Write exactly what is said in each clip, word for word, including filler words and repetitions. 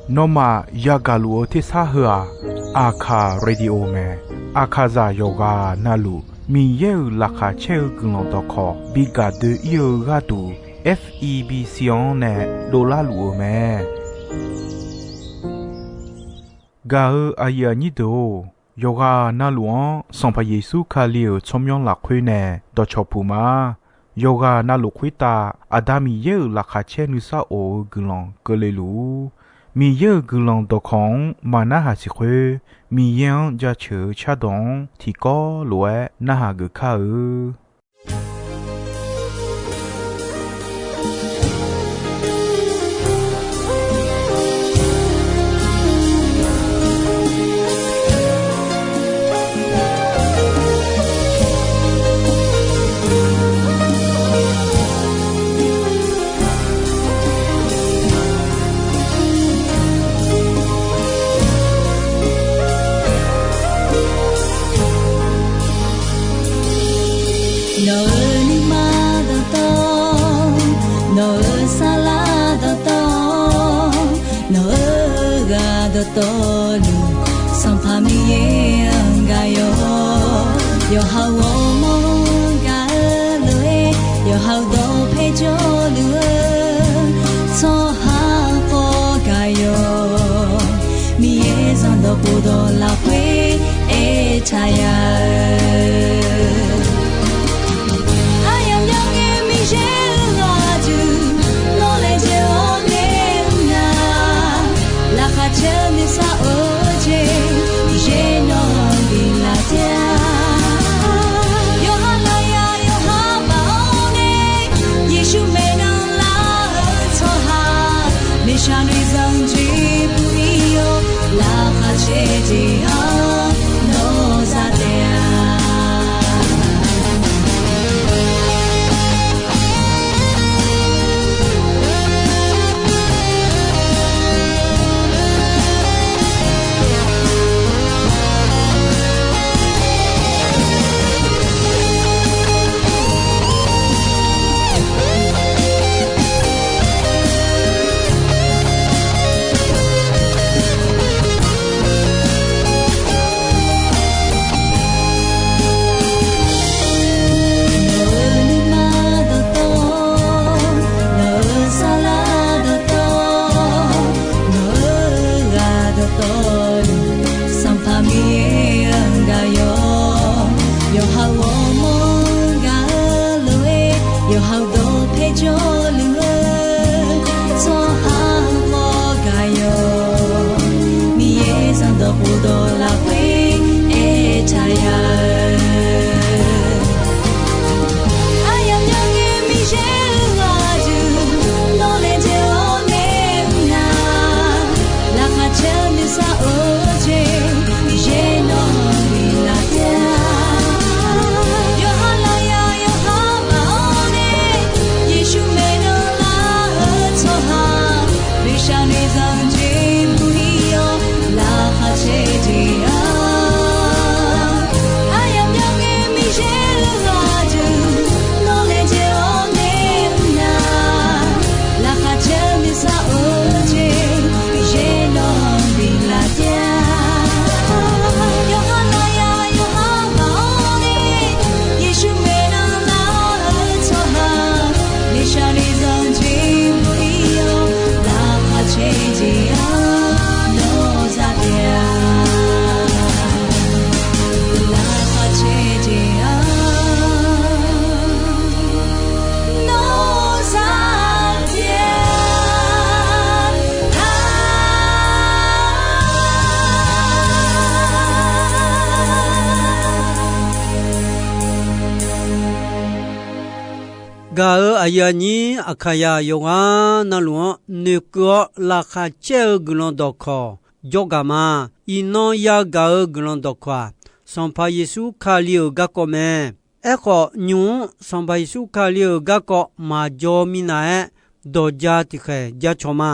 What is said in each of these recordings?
Nawmaf yagaq luf-eu tersar heu-aq, Aqkaq Radio mae. Aqkaqzaq yawqghaq navluf Miqyaer-euq laqkhaq caer-eu guiqlanq dawqkawq bi gaq doe-ir-eu gharduq, F E B C-anr nae dovlar luf-eu mae. Gaq-eu aqyuif aqnyir deuq-or, yawqghaq navluf-anr Sanqpaq Yeqsur Kali-euq tsawrmyanr lafkhoer nae dawqcawq puq ma. Yawqghaq navluf khoertav Aqda Miqyaer-euq laqkhaq caer nuisar of-eu guiqlanq keuvle luf-ur. Miqyaer-euq guiqlanq dawqkawq-anr maqnarhaq siq khoer, Miqyaer-anr jaceuq-eu cardawq-anr tiqkawv lof-aer narhaq geuf kar-eu. Nawq-euq nuima dawqtawv, nawq-euq saflar dawqtawv, nawq-euq ghaq dawqtawvluf, Sanqpaq Miqyaer-anr gaq yawq. Yawqha-euq ghawrmawr-anr gaq-eu lof-aer, yawqha-euq dawqpae jawrluf-eu tsawrhaq khawf gaq yawq. Miqyaer zanqdawq khofdawq lafkhoer aertaq ya-eu, aryamq myanr ngae Miqyaer-euq ghaq duq, nawr laejae-awr nae mr nar, laqkhaq caer-eu nuisar of-eu jeq, Miqyaer nawq-anr biflaf taef-a. Yawqha lafyaq yawqha baf-awr nae, Yeqsur maeqnan lar-eu tsawrhaq, miqshaq noeqzanq jeq bui-ir-awr, laqkhaq caer jeq-anr nawr za taef-a. Nawq-euq nuima dawqtawv, nawq-euq saflar dawqtawv, nawq-euq ghaq dawqtawvluf, Sanqpaq Miqyaer-anr gaq yawq. Yawqha-euq ghawrmawr-anr gaq-eu lof-aer, yawqha-euq dawqpae jawrluf-eu tsawrhaq khawf gaq yawq. Miqyaer zanqdawq khofdawq lafkhoer aertaq ya-eu, aryamq myanr ngae Miqyaer-euq ghaq duq, nawr laejae-awr nae mr nar, laqkhaq caer-eu nuisar of-eu jeq, Miqyaer nawq-anr biflaf taef-a. Yawqha lafyaq yawqha baf-awr nae, Yeqsur maeqnan lar-eu tsawrhaq, miqshaq noeqzanq jeq bui-ir-awr, laqkhaq caer jeq-anr, aryamq myanr ngae Miqyaer-euq ghaq duq, nawr laejae-awr nae mr nar, laqkhaq caer-eu nuisar of-eu jeq, Miqyaer nawq-anr biflaf taef-a. Yawqha lafyaq yawqha baf-awr nae, Yeqsur maeqnan lar-eu tsawrhaq, miqshaq noeqzanq jeq bui-ir-awr, laqkhaq caer jeq-anr nawr za taef-a. Laqkhaq caer jeq-anr nawr za taef-a. Gaq-euq aqyuif aqnyir Aqkaqzaq yawqghaq navluf-anr noeqkeuv-awr laqkhaq caer-eu guiqlanq dawqkawq jawrgaq ma. Iqnan yagaq-eu guiqlanq dawqkawq-aq, Sanqpaq Yeqsur Kali-euq garkawv mae. Aerkhawf, nymq-mr Sanqpaq Yeqsur Kali-euq garkawv maqjaw minav-aer, dawqja tiqkhaeq jacawq ma.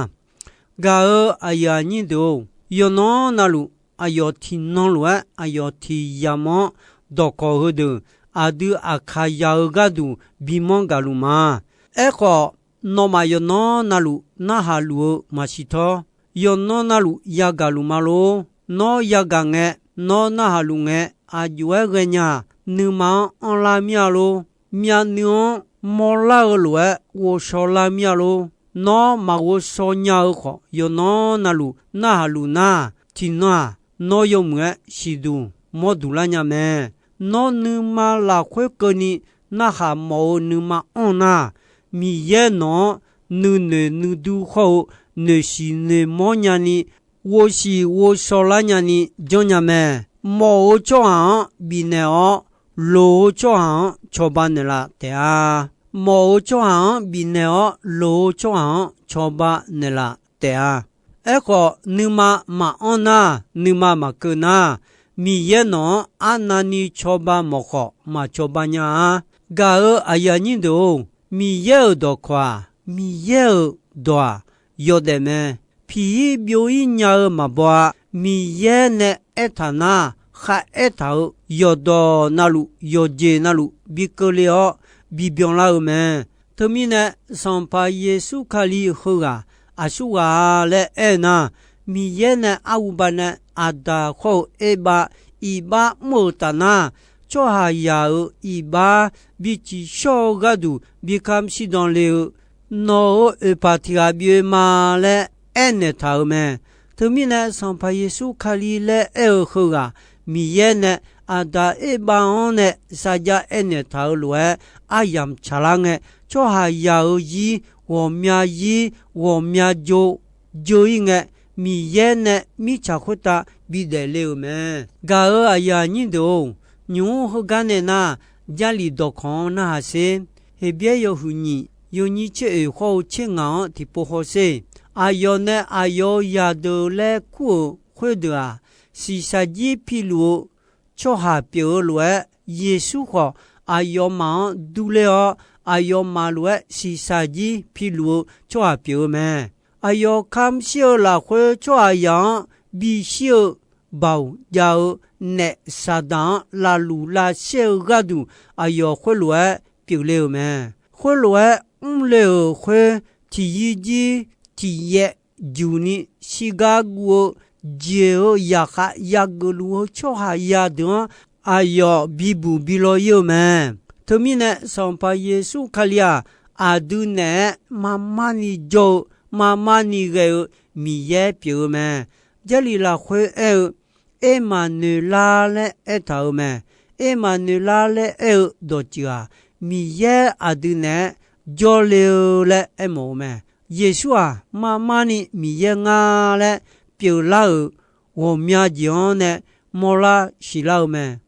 Gaq-euq aqyuif aqnyir deuq-or, yawqnan navluf aqyawf tiqnan lof-aer aqyawf tiq yamq-anr dawqkawq heudeuq aqdui Aqkaqzaq-euq gharduq bimanr gaqluf ma. Aerkhawf, nawmaf yawqnan navluf narhaq luf-eu maqsiq tawr, yawqnan navluf yagaq luf ma lor. Nawr yagaq ngae, nawr narhaq luf ngae, aqjox-aer ghaenya-aq, nuima-anr anrlar mir-a lor. Myavnuiv-anr mawrlar-eu lof-aer ghovshaw lar mir-a lor. Nawr maqghov shaw nya-eu khawf, yawqnan navluf narhaq luf nar, tiqnan-aq, nawr yawmuiq-aer siqduq mawr duq lar nya mae. Nawr nuima lafkhoer keuvni narhaq mawf-eu nuima anr nar, Miqyaer nawq-anr nuinoeq nuidur khawr-eu noeqshiq noeqmawr nyani, ghovshiq ghovshaw lar nyani janrnya mae. Mawf-eu tsawrhaq-anr bifnaeq-awr, loq-eu tsawrhaq-anr cawba naeqlaf taef-a. Mawf-eu tsawrhaq-anr bifnaeq-awr, loq-eu tsawrhaq-anr cawba naeqlaf taef-a. Aerkhawf, nuima maqanr nar, nuima maqkeuv nar, Miqyaer nawq-anr arnavni cawba mawf khawf, maqcawba nya-a. Gaq-euq aqyuif aqnyir deuq-or, Miqyaer-euq dawqkawq-aq, Miqyaer-euq dawq-aq, yawdaef mae. Piq-ir byov-ir nya-eu maqbaw-a. Miqyaer nae aertaq nar, kharaer taq-euq yawqdawq navluf, yawqjeq navluf bi keuvle-awr, bibyan lar-eu mae. Teumirnae, Sanqpaq Yeqsur Kali heughaq aqsurghaq-a laer aer-eu nar, Miqyaer nae arghuba nae Aqdaq khawr-eu Erbav iqbax mr-euq taf nar, tsawrhaqzaq-euq iqbax bi tsiqshawr-eu gharduq bi kamq shirdan le-eu, nawq-euq oeqpaq tiq ghaq byoe ma laer aernaeq taq-euq mae. Teumirnae, Sanqpaq Yeqsur Kali laer aer-eu heughaq, Miqyaer nae Aqdaq Erbav-anr nae sarjax aernaeq taq-euq lof-aer aryamq tsaqlar ngae, tsawrhaqzaq-euq zir ghawqmya zir ghawqmya jo jeu-ir ngae, Miqyaer nae mirtsaq khoertav bidaef le-euq mae. Gaq-euq aqyuif aqnyir deuq-or, nymq-mr heugar nae nar, Jarlif dawqkawq-anr narhaq sher. Heqbyaer yawhuiq nyiq yawnyir tser oeq khawr-eu tser ngaq-anr tiqpov hawsher. Aqyawf nae aqyawf-euq zaqdeuq laer kur-euq khoerdeuq-aq, shiqshaq jir piluf-eu tsawrhaq pyeuf-eu lof-aer, Yeqsur khawf aqyawfmaf-anr durler-awr, aqyawfmaf lof-aer shiqshaq jir piluf-eu tsawrhaq pyeuf-eu mae. Aqyawf kamq shir-eu lafkhoer tsawrhaqzaq-anr bishir-eu baoq jav-eu naef Saqdaq-anr lavluf lavshaer-eu gharduq, aqyawf khoerlof-aer pyeufle-euq mae. Khoerlof-aer mrle-euq khoer, tiqyir jir tiqyaev juqni shirgar guv-eu jeq-euq zaqkhav yageuf luf-eu tsawrhaqzaq deuq-anr aqyawf bibuq bilaw-ir-eu mae. Teumirnae, Sanqpaq Yeqsur Kali-aq, aqdui naeq-aer marmarni jawr-eu, marmarni ghae-eu Miqyaer pyeuf-eu mae. Jarlif lafkhoer aer-eu, Ermaqnoeqlar laer aertaq-euq mae. Ermaqnoeqlar laer aer-eu dawqtsuif-aq, Miqyaer aqdui naeq-aer jawrle-eu laer aermawf-eu mae. Yeqsur-aq, marmarni Miqyaer ngar laer pyeuflar-euq ghawqmya jeq-anr nae mawrlar siqlar-eu mae.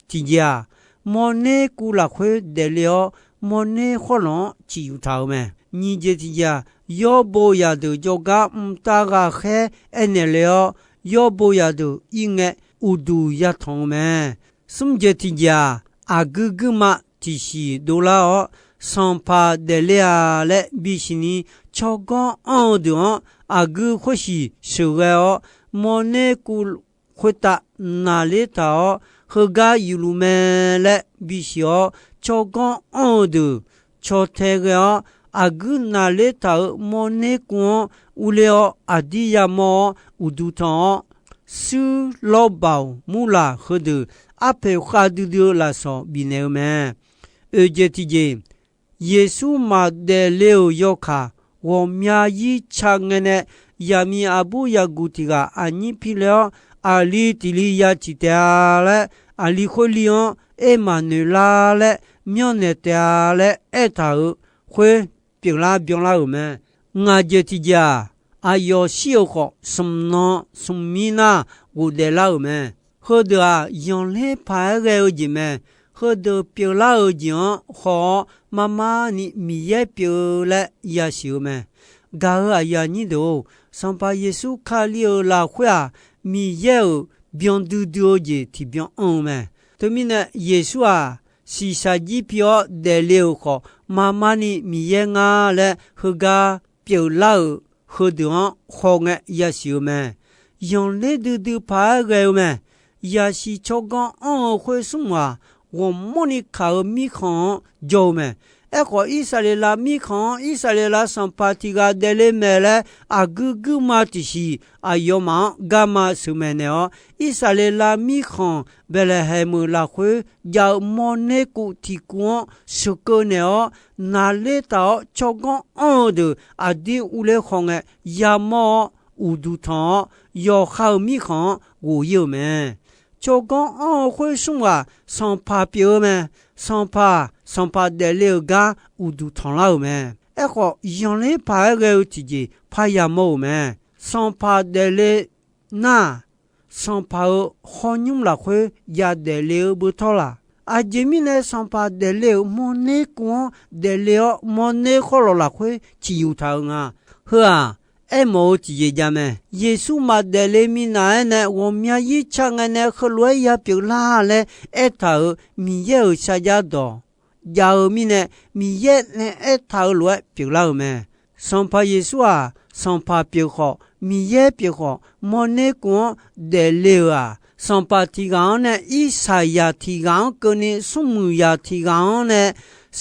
Tiqjeq-aq, mawrner kuv lafkhoer daefle-awr, mawrner khawrlawq-anr ciqyuf taq-euq mae. Nyiq jeq tiqjeq-aq, yawrbo zaqdeuq jawrgar mqtav ghaqkhaer aernaeq le-awr, yawrbo zaqdeuq ir ngae uqduq yatanq-eu mae. Smr jeq tiqjeq-aq, aqguir guirma tiqsiq dovlar-awr, Sanqpaq daefle-a laer bisiq ni tsawrganr anr-eu deuq-anr aqguir khoersiq sheuqghae-awr, mawrner kuv khoertav naqler taq-awr, heugar yufluf mae laer bisiq-awr, tsawrganr anr-eu deuq caw tae ghae-awr, aqguir naqler taq-euq mawrner kuv-anr urler-awr, aqdir yamawr-awr uqduq tanq-awr, suir lawrbaq-awq murlaq heudeuq arpoeq khavdui dui-eu lafsawq bifnaeq-eu mae. Oeq jeq tiqjeq, Yeqsur maqdaefle-euq yawkaq ghawqmya zir ca ngae nae, yaqmiq aqbur yaqguq tiq ghaq aqnyir pi le-awr, aqli tiq li ya ciq taef-a laer, aqli khoer li-anr Ermaqnoeqlar laer myanrnaeq taef-a laer aertaq-euq khoer pyeuflar byanlar-euq mae. Ngaq jeq tiqjeq-aq, aqyawf shir-euq khawf, smq nan smq mir nar ghofdaef lar-euq mae. Heudeuq-aq, zanqler paq-aer ghae-eu jeq mae. Heudeuq pyeuflar-euq jeq-anr haw-awr, marmar ni Miqyaer pyeuf-eu laer yasiq-eu mae. Gaq-euq aqyuif aqnyir deuq-or, Sanqpaq Yeqsur Kali-euq lafkhoer-aq, Miqyaer-euq byan duidui-eu jeq tiqbyan anr-eu mae. Teumirnae, Yeqsur-aq, shiqshaq jir pi-awr daefle-euq khawf, marmar ni Miqyaer ngar laer heugar pyeuflar-euq heudeuq-anr hawngae yasiq-eu mae. Zanqler duidui paq-aer ghae-eu mae. Yasiq tsawrganr anr-eu khoer smr-aq, ghawqmanrni kaq-eu mirkhanq-anr jawr-eu mae. Aerkhawf, Irsaqleqlav mirkhanq-anr Irsaqleqlav sanqpaq tiq ghaq daefle maeq laer aqguir guirma tiqsiq aqyawfmaf-anr garma sheuqmaeq naeq-awr, Irsaqleqlav mirkhanq Baeqlaeqhaeq meuq lafkhoer jav-eu mawrner kuv tiq kuv-anr sheuqkeuv naeq-awr, naqler taq-awr tsawrganr anr-eu deuq aqdir urler khaw ngae, yamawr-awr uqduq tanq-awr, yawqha-euq mirkhanq-anr ghof-ir-euq mae. Tsawrganr anr-eu khoer smr ghaq sanqpaq pyeuf-eu mae. Sanqpaq, sanqpaq daefle-euq gar uqduq tanqlar-euq mae. Aerkhawf, yanqler paq-aer ghae-eu tiqjeq parya mawr-euq mae. Sanqpaq daefle nar, sanqpaq-euq hawrnymr lafkhoer jadaef le-eu beutawr laq? Aqjeq mirnae sanqpaq daefle-euq mawrner kuv-anr daefle-awr, mawrner khawrlawq lafkhoer ciqyuq taq-euq nga. Heu-aq, aermawf-eu tiqjeq jav mae. Yeqsur maqdaef le minav-aer nae ghawqmya yir ca ngae nae heulof-aer ya pyeuflar laer aertaq-euq Miqyaer-euq sarjax dawq jav-eu mirnae, Miqyaer nae aertaq-euq lof-aer pyeuflar-euq mae. Sanqpaq Yeqsur-aq, sanqpaq pyeuf khawf, Miqyaer pyeuf khawf, mawrner kuv-anr daefle-euq-aq, sanqpaq tiq ghaq-anr nae irsaqzaq tiq ghaq-anr keuvni, smrmuiq zaq tiq ghaq-anr nae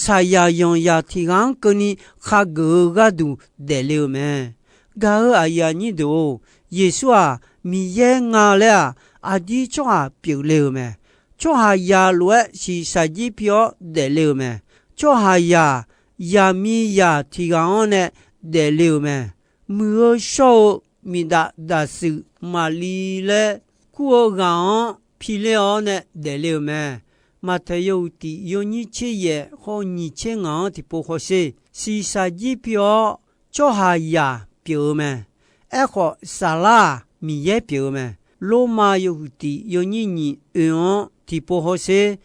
saqyaq yanqzaq tiq ghaq-anr keuvni khageuf-eu gharduq daefle-euq mae. Gaq-euq aqyuif aqnyir deuq-or, Yeqsur-aq, Miqyaer nga laer-aq, aqdir tsawrhaq pyeufle-euq mae. Tsawrhaqzaq lof-aer shiqshaq jir pi-awr daefle-euq mae. Tsawrhaqzaq, zaqmiqzaq tiq ghaq-anr nae daefle-euq mae. Muiq-eu shawr-eu miqdaf daqsuif maqli laer kur-eu ghaq-anr piler-awr nae daefle-euq mae. Maqtaeq yawhuiq tiq yawnyir tser yaef khawr nyiq tser ngaq-anr tiqpov hawsher. Shiqshaq jir pi-awr tsawrhaqzaq pyeuf-eu mae. Aerkhawf, saflar-aq, Miqyaer pyeuf-eu mae. Lormav yawhuiq tiq yawnyir nyiq oe-anr tiqpov hawsher.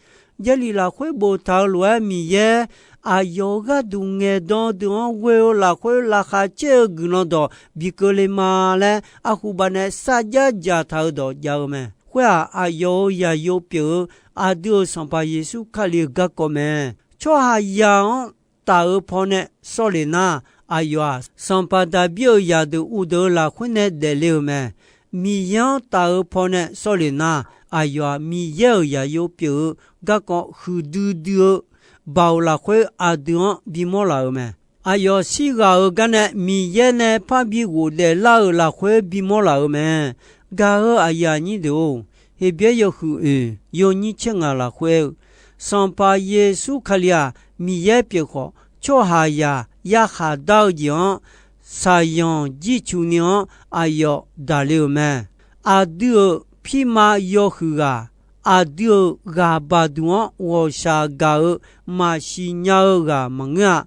Jarlif lafkhoer boftaq-eu lof-aer Miqyaer aqyawf-euq gharduq ngaeqdan deuq-anr ghoe-eu lafkhoer laqkhaq caer-eu guiqlanq dawq bi keuvle ma laer, arhubav nae sarjax dzaqtaq-eu dawq jav-eu mae. Khoer-aq, aqyawf-euq zaqyo pyeuf-eu aqdui-euq Sanqpaq Yeqsur Kali-euq garkawv mae. Tsawrhaqzaq-anr taf-eu pawnae sawr le nar, aqyawf-aq, sanqpaq Daqbir-euq zaqdeuq uvdeuq-eu lafkhoer nae daefle-euq mae. Miqyaer-anr taf-eu pawnae sawr le nar, aqyawf-aq, Miqyaer-euq zaqyo pyeuf-eu garkawv huiqdui dui-eu baoq lafkhoer aqdui-anr bimawr laf-euq mae. Aqyawf shirghaq-euq garnae Miqyaer nae parbi ghofdaef lar-euq lafkhoer bimawr laf-euq mae. Gaq-eu aqyuif aqnyir deuq-or, Heqbyaer yawhuiq oeq yawnyir tser ngaq lafkhoer aer-eu, Sanqpaq Yeqsur Kali-aq, Miqyaer pyeuf khawf, tsawrhaqzaq yarkhaq dar-eu jeq-anr saqyanq jircuf ni-anr aqyawf daqle-euq mae. Aqdui-euq pirma yawhuiq ghaq, aqdui-euq ghaq baqduq-anr ghawqshaq gaq-eu maqsiq nya-eu ghaq maqngeur-a.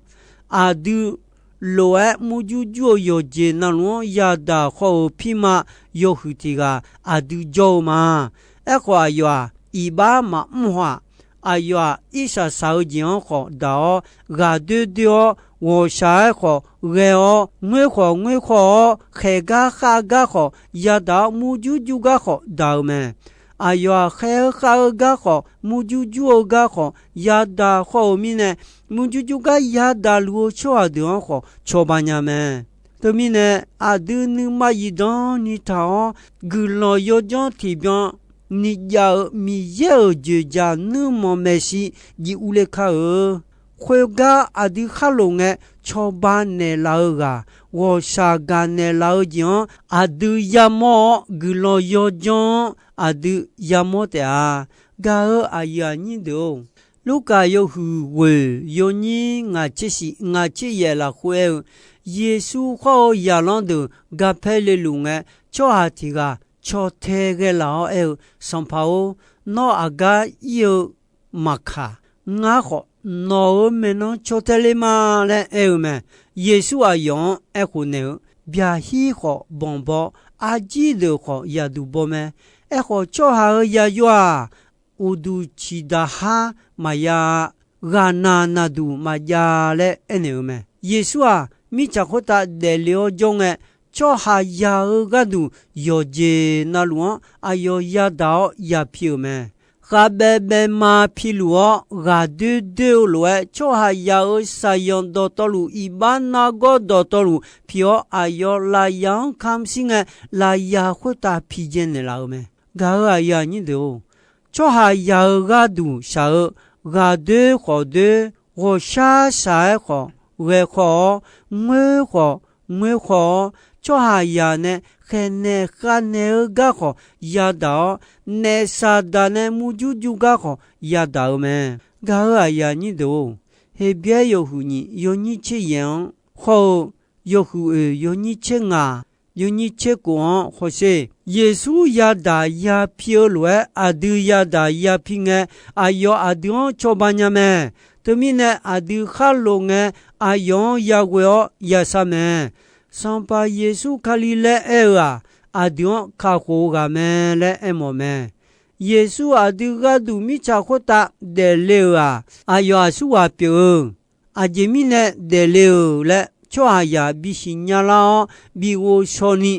Aqdui lof-aer murjur jur-eu yawqjeq navluf-anr yadaq khawr-euq pirma yawhuiq tiq ghaq aqdui jawr-eu ma. Aerkhawf, aqyawf-aq, iqbax maqmr haw-aq. Aqyawf-aq, irsaq saq-eu jeq-anr khawf daq-awr, ghaqdoer doer-awr, ghawqshaq-aer khawf ghae-awr, ngoer khawf ngoer khawr-awr, khaeq gar khav gar khawf yadaq-awr, murjur jur gar khawf daq-eu mae. Aqyawf-aq, khaer-eu khav-eu gar khawf, murjur jur-eu gar khawf yadaq khawr-euq mirnae, murjur jur gar yadaq luf-eu tsawrhaq deuq-anr khawf cawba nya mae. Teumirnae, aqdui nuima zifdan ni taq-awr, guiqlanq yawdzanr tiqbyan ni jav-eu Miqyaer-euq dzoeqdzaq nuirmanq maeqshi jiv urler kar-eu. Khoergar aqdui khar loq ngae, cawba naeqlaf-eu ghaq, ghawqshaq gaq naeqlaf-eu jeq-anr aqdui yamawr-awr, guiqlanq yawdzanr-anr aqdui yamawr taef-a. Gaq-eu aqyuif aqnyir deuq-or, Lurkaf yawhuiq ghoeq yawnyir ngaq tser shiq ngaq tser yaef lafkhoer aer-eu, Yeqsur khawr-eu zaqlanr deuq garpaer leluf ngae, tsawrhaq tiq ghaq caw tae ghae laf-awr aer-eu, Sanqpaq-or, nawr aqgar ir-eu maqkaq, ngar khawf nawq-euq maeqnan caw tae le ma laer aer-eu mae. Yeqsur aqyawf-anr aerkhof naeq-eu, Byaqhir khawf banq baw, arjir deuq khawf yaqduq baw mae. Aerkhawf, tsawrhaq-euq zaqyo-aq, uqduq ciqdaq har maqya-a, ghaqnaq naqduq maqjav laer aernaeq-eu mae. Yeqsur-aq, mirtsaq khoertav daefle-awr jawr ngae, tsawrhaqzaq-euq gharduq yawqjeq navluf-anr aqyawf yadaq-awr yapi-euq mae. Khavbaev baevma piluf-awr, ghaqdoer doer-eu lof-aer, tsawrhaqzaq-euq saqyanq dawqtawvluf, iqbax nargawr dawqtawvluf pi-awr, aqyawf lafyaq-anr kamq shir ngae, lafyaq khoertav pijae naeqlaf-eu mae. Gaq-eu aqyuif aqnyir deuq-or, tsawrhaqzaq-euq gharduq shaq-eu ghaqdoer khawf doer, ghawqshar shaq-aer khawf ghae khawf-awr, ngoer khawf ngoer khawf-awr, tsawrhaqzaq nae khaeqnaeq khavnaeq-eu gar khawf yadaq-awr, naef Saqdaq nae murjur jur gar khawf yadaq-eu mae. Gaq-euq aqyuif aqnyir deuq-or, Heqbyaer yawhuiq nyiq yawnyir tser yaef-anr khawr-eu, yawhuiq oeq yawnyir tser ngaq yawnyir tser kof-anr hawsher. Yeqsur yadaq yapi-eu lof-aer aqdui yadaq yapi ngae, aqyawf aqdui-anr cawba nya mae. Teumirnae aqdui khar lof ngae, aqyawf-anr yaghoe-awr yashar mae. Sanqpaq Yeqsur Kali laer aer-eu-aq, aqdui-anr kakhof-eu ghaq mae laer aermawf mae. Yeqsur aqdui gharduq mirtsaq khoertav daefle-euq-aq, aqyawf aqsurghaq pyeuf-eu, aqjeq mirnae daefle-euq laer tsawrhaqzaq bisiq nya lar-awr bi ghovshaw ni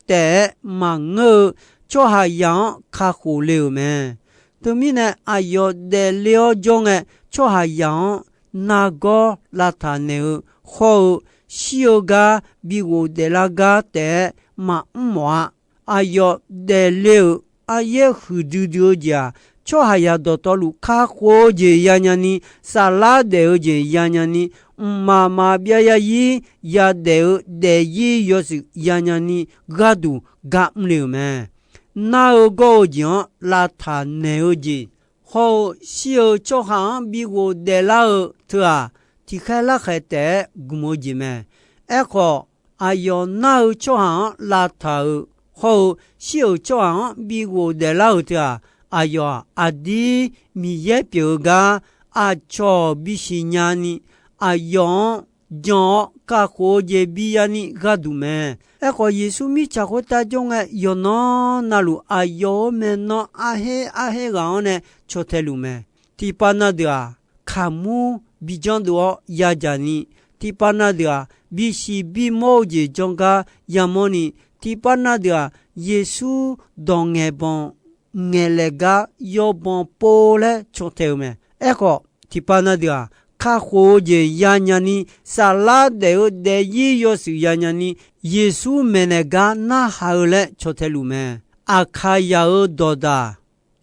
taef-aer maqngeur-eu tsawrhaqzaq-anr kakhof le-euq mae. Teumirnae aqyawf daefle-awr jawr ngae, tsawrhaqzaq-anr nargawr lavtaq naeq-eu hawr-eu, shir-eu gar bi ghofdaef lar gar taef-aer maqmr mawf-a. Aqyawf daefle-euq aryaer huiqdui dui-eu jeq-aq, tsawrhaqzaq dawqtawvluf kakhof-eu jeq yanya ni, saflar daef-eu jeq yanya ni, mqmaq maqbyav yazir yadaef-eu daefzir yawshuif yanya ni gharduq gar mr le-euq mae. Nar-eu gawr-eu jeq-anr lavtaq naeq-eu jeq hawr-eu, shir-eu tsawrhaq-anr bi ghofdaef lar-eu teu-aq, tiqkhaer larkhaeq taef-aer gmq-eu jeq mae. Aerkhawf, aqyawf nar-eu tsawrhaq-anr lavtaq-euq hawr-eu, shir-euq tsawrhaq-anr bi ghofdaef lar-euq teu-aq, aqyawf-aq, aqdir Miqyaer pyeuf-eu gar aqcawq bisiq nya ni, aqyawf-anr jan-awr kakhof-eu jeq bi ya ni gharduq mae. Aerkhawf, Yeqsur mirtsaq khoertav jawr ngae, yawqnan navluf aqyawf-euq maeqnan arher arher ghaq-anr nae caw tae luf mae. Tiqpav na deuq-aq, kaqmur bijanr dov-awr yadzaq ni, tiqpav na deuq-aq, bisiq bimawr-eu jeq janr gar yamawr ni, tiqpav na deuq-aq, Yeqsur dawq ngaeqbanq ngaeqlaeq gar yawbanq pov laer caw tae-eu mae. Aerkhawf, tiqpav na deuq-aq, kakhof-eu jeq yanya ni, saflar daef-eu daefzir yawshuif yanya ni, Yeqsur maeqnaeq gar narhaq-eu laer caw tae luf mae. Aqkaqyaq-euq dawqdaq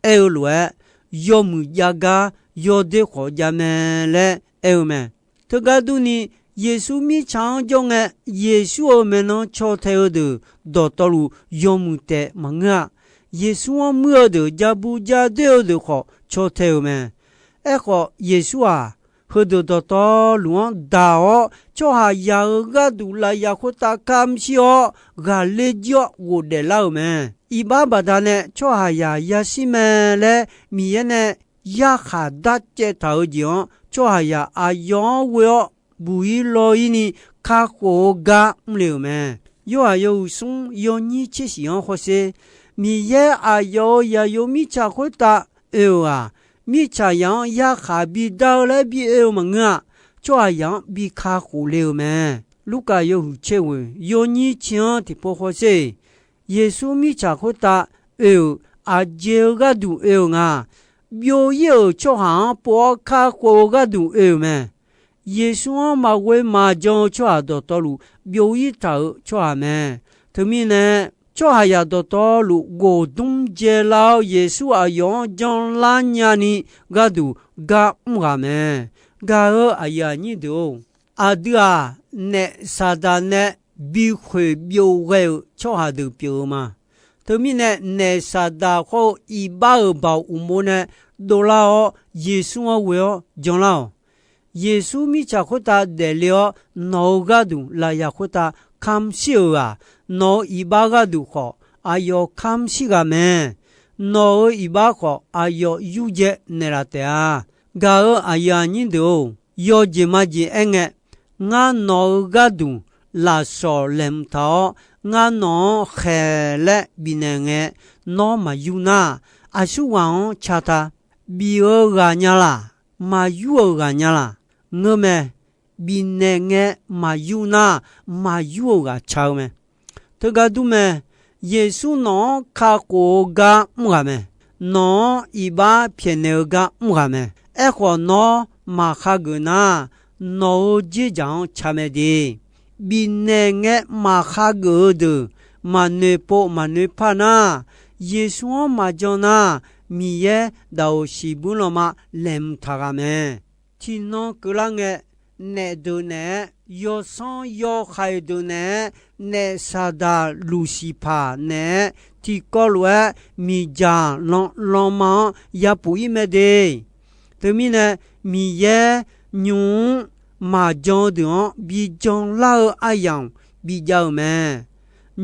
aer-eu lof-aer, yawmuiq jav gar yawdoer khawf jav mae laer aer-eu mae. Teugar durni, Yeqsur mirtsaq-anr jawr ngae, Yeqsur-euq maeqnan caw tae-eu deuq dawqtawvluf yawmuiq taef maqngeur-a. Yeqsur-anr muir-eu deuq, ja bu ja doer-eu deuq khawf caw tae-euq mae. Aerkhawf, Yeqsur-aq, heudeuq dawqtawvluf-anr daq-awr, tsawrhaqzaq-euq gharduq lafyaq khoertav kamq shir-awr, ghaqler jir-awr ghofdaef lar-euq mae. Iqbax baqdanae tsawrhaqzaq yashir mae laer Miqyaer nae yarkhaq darcaev taq-eu jeq-anr, tsawrhaqzaq aqyawf-anr ghoe-awr buq-ir law-ir ni kakhof-eu gar mr le-euq mae. Yorhaq yawhuiq smr yawnyir tser shif-anr hawsher. Miqyaer aqyawf-euq zaqyo mirtsaq khoertav oe-euq-aq, mirtsaqzaq-anr yarkhaq bidar-eu laer bi oe-eu maqngeur-a. Tsawrhaqzaq-anr bi kakhof le-euq mae. Lurkaf yawhuiq tser ghoeq yawnyir tser-anr tiqpov hawsher. Yeqsur mirtsaq khoertav oe-euq aqjeq-eu gharduq oe-euq nga. Byov-ir-euq tsawrhaq-anr pov-awr kakhof-eu gharduq oe-euq mae. Yeqsur-anr maqghoe maqjan-eu tsawrhaq dawqtawvluf byov-ir taq-euq tsawrhaq mae. Teumirnae, tsawrhaqzaq dawqtawvluf ghofdmr dzaelar-awr, Yeqsur aqyawf-anr janlar nyani gharduq gar mr ghaq mae. Gaq-euq aqyuif aqnyir deuq-or, aqdui-aq, naef Saqdaq nae bikhoeq byov ghae-euq tsawrhaq deuq pyeuf-eu ma. Teumirnae, naef Saqdaq khawr-eu iqbax-euq baoq uqmov nae dovlar-awr, Yeqsur-anr ghoe-awr janlar-awq. Yeqsur mirtsaq khoertav daefle-awr, nawq-euq gharduq lafyaq khoertav kamq shir-euq-aq, nawq-euq iqbax gharduq khawf aqyawf kamq shir ghaq mae. Nawq-euq iqbax khawf aqyawf yurdzae naeqlaf taef-a. Gaq-euq aqyuif aqnyir deuq-or, yawjeq majeq aerngae, ngar nawq-euq gharduq lafsawq laeqhmq taq-awr, ngar nawq-anr khaeq laer bifnaeq ngae, nawr maqyur nar, aqsurghaq-anr ca ta. Bif-eu ghaq nya laq, maqyur-euq ghaq nya laq? Ngeur mae. Bifnaeq ngae maqyur nar, maqyur-euq ghaq ca-eu mae. Teugar dur mae. Yeqsur nawq-anr kakhof-eu gar mr ghaq mae. Nawq-anr iqbax pyaeqnaeq-eu gar mr ghaq mae. Aerkhawf, nawr maqkhageuf nar, nawq-euq dzerdzaq-anr ca mae de. Bifnaeq ngae maqkhageuf-eu deuq maqnoeq pov maqnoeq par nar, Yeqsur-anr maqjan nar, Miqyaer daqoq siqbuir lanma laeqhmq taq ghaq mae. Tiqnan keuvlar ngae, naef deuq naeq-aer, yawsanr yawhaiq deuq naeq-aer, naef Saqdaq Luqsiqpaq naeq-aer, tiqkawv lof-aer miqdzaq lan lanma-anr yapuf-ir mae de. Teumirnae, Miqyaer nymq-mr maqjan-eu deuq-anr bijan lar-eu aryamq bijav-euq mae.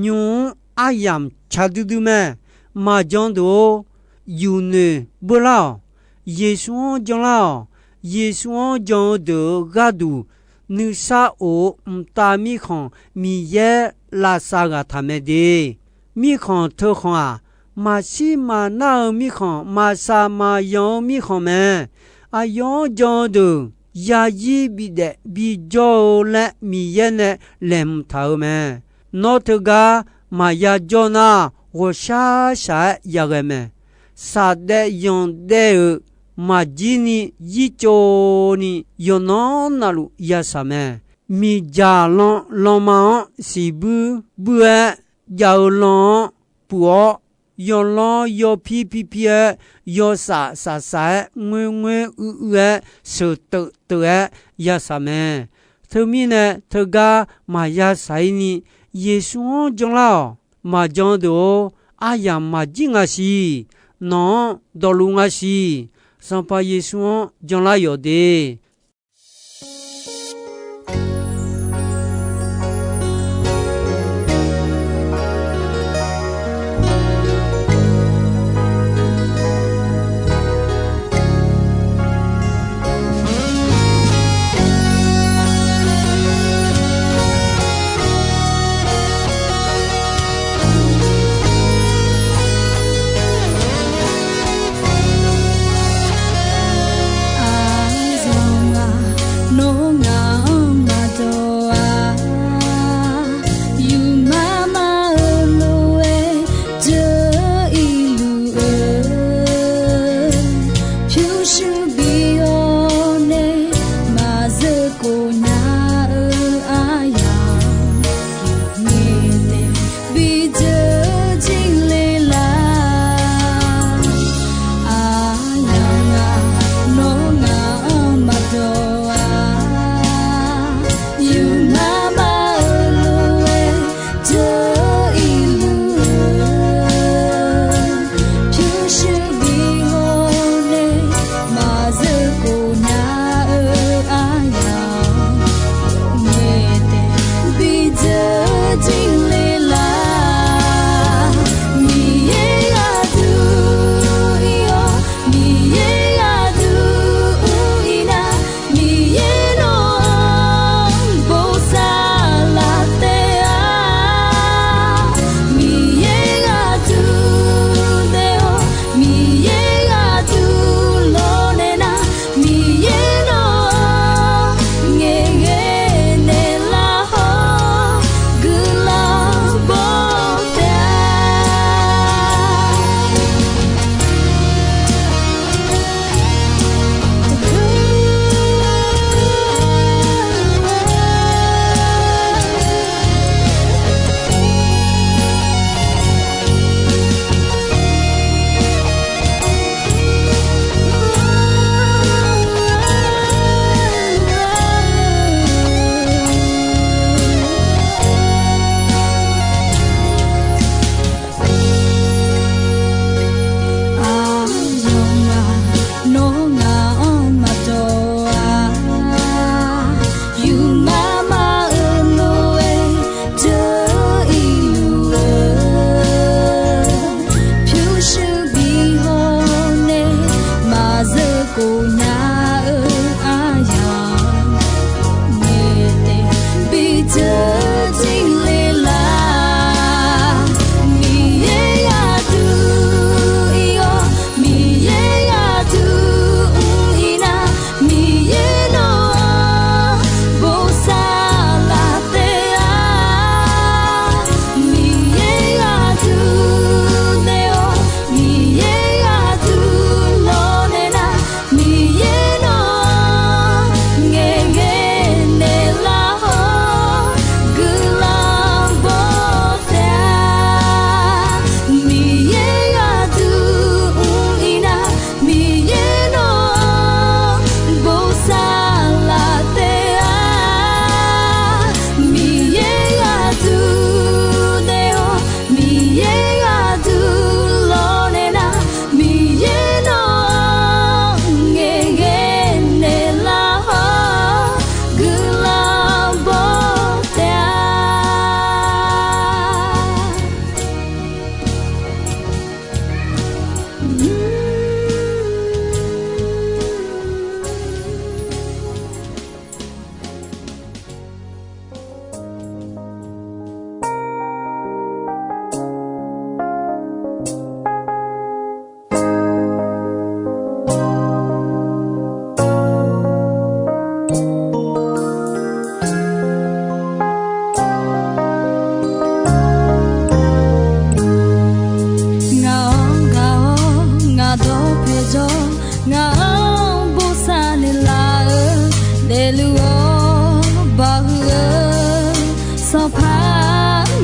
Nymq-mr aryamq ca duidui mae. Maqjan deuq-or, yufnoeq beular-awq. Yeqsur-anr janlar-awq. Yeqsur-anr jan-eu deuq-euq gharduq, nuisar of-eu mqtav mirkhanq Miqyaer lavsav ghaq taq mae de. Mirkhanq teukhanq-aq, maqshir maqnar-eu mirkhanq, maqsaq maqyanq-eu mirkhanq mae. Aqyawf-anr jan-eu deuq, yazir bidaef bijawr-eu laer Miqyaer nae laeqhmq taq-euq mae. Nawr teugar maqya jawr nar, ghawqshaq shaq-aer yaghae mae. Saqdaev yanqdaev-euq maqjir ni yirtsov ni yawqnan navluf yasaq mae. Miqdzaq lan lanma-anr siqbuir buir-aer jav-eu lan-anr puf-awr, yawlanr yawpir pirpir-aer, yawsaf safsaf-aer, ngoerngoer uiruiv-aer, sheuqteuf teuf-aer yasaq mae. Teumirnae teugar maqya saq-ir ni, Yeqsur-anr janlar-awq. Maqjan deuq-or, aryamq maqjir nga siq. Nawq-anr dawqluf nga siq. Sanqpaq Yeqsur-anr janlar yawq de.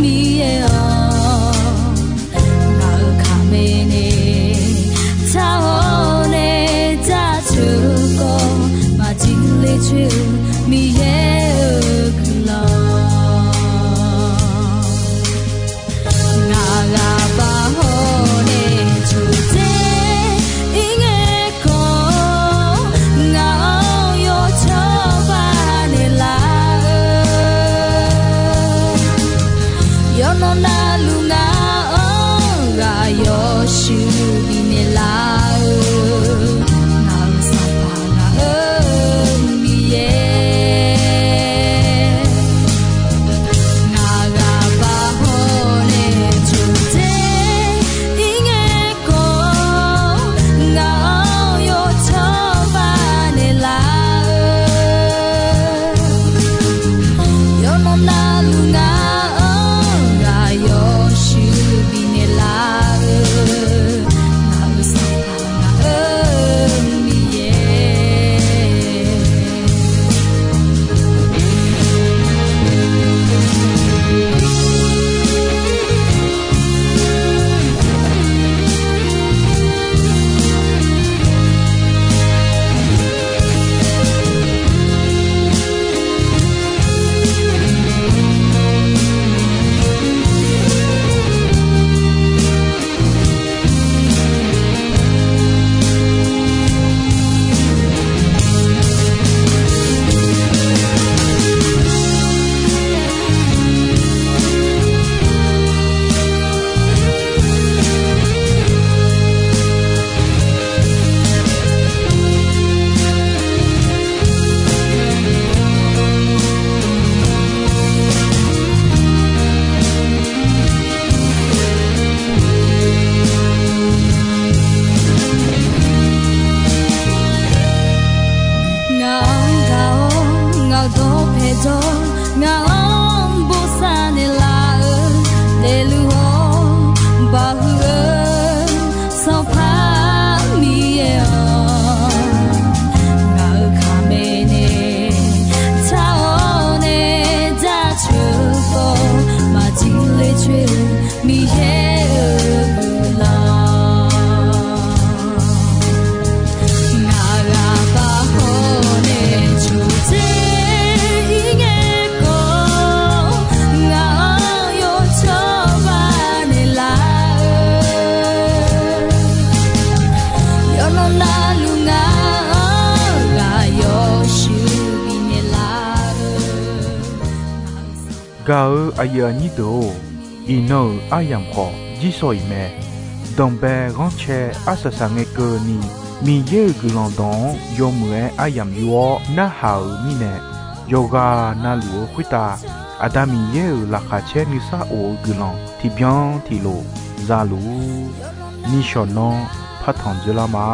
Miqyaer-awr, ngaq-euq kaqmae nae taq-awr nae jaceuq khawf, maqjir ler coer-eu Miqyaer-euq guiqlanq. Ngaq ghaq baq hawr nae coqdzer ir ngae khawf, ngaq-anr yawcawba naeqlaf-eu yawqnan navluf ngaq-anr ghaq yawshuif bifnaeq laf-eu, ngaq-euq Sanqpaq ngaq-euq Miqyaer. Ngaq ghaq baq hawr nae coqdzer ir ngae khawf, ngaq-anr yawcawba naeqlaf-eu yawqnan navluf ngaq-anr ghaq yawshuif bifnaeq laf-eu, ngaq-euq Sanqpaq ngaq-euq Miqyaer. Ngaq-anr gaq-awr ngaq-euq dawqpae jawr, ngaq-anr bosav naeqlaf-eu, daefluf-awr baqhuiq-eu Sanqpaq Miqyaer-awr, ngaq-euq kaqmae nae taq-awr nae jaceuq khawf, maqjir ler coer-eu Miqyaer-euq guiqlanq. Ngaq ghaq baq hawr nae coqdzer ir ngae khawf, ngaq-anr yawcawba naeqlaf-eu yawqnan navluf ngaq-anr ghaq yawshuif bifnaeq laf-eu. Gaq-eu aqyuif aqnyir deuq-or, iqnan-euq aryamq khawf jirsawq iq mae. Danqbae ghanrcae arsaq saq ngae keuvni, Miqyaer-euq guiqlanq dawq-anr yawmuiq-aer aryamq yur-awr narhaq-euq mirnae, yawqghaq navluf-eu khoertav Aqda Miqyaer-euq laqkhaq caer nuisar of-eu guiqlanq tiqbyan tiqlof za luf-ur. Nishawq nan partanq dzoerlar ma.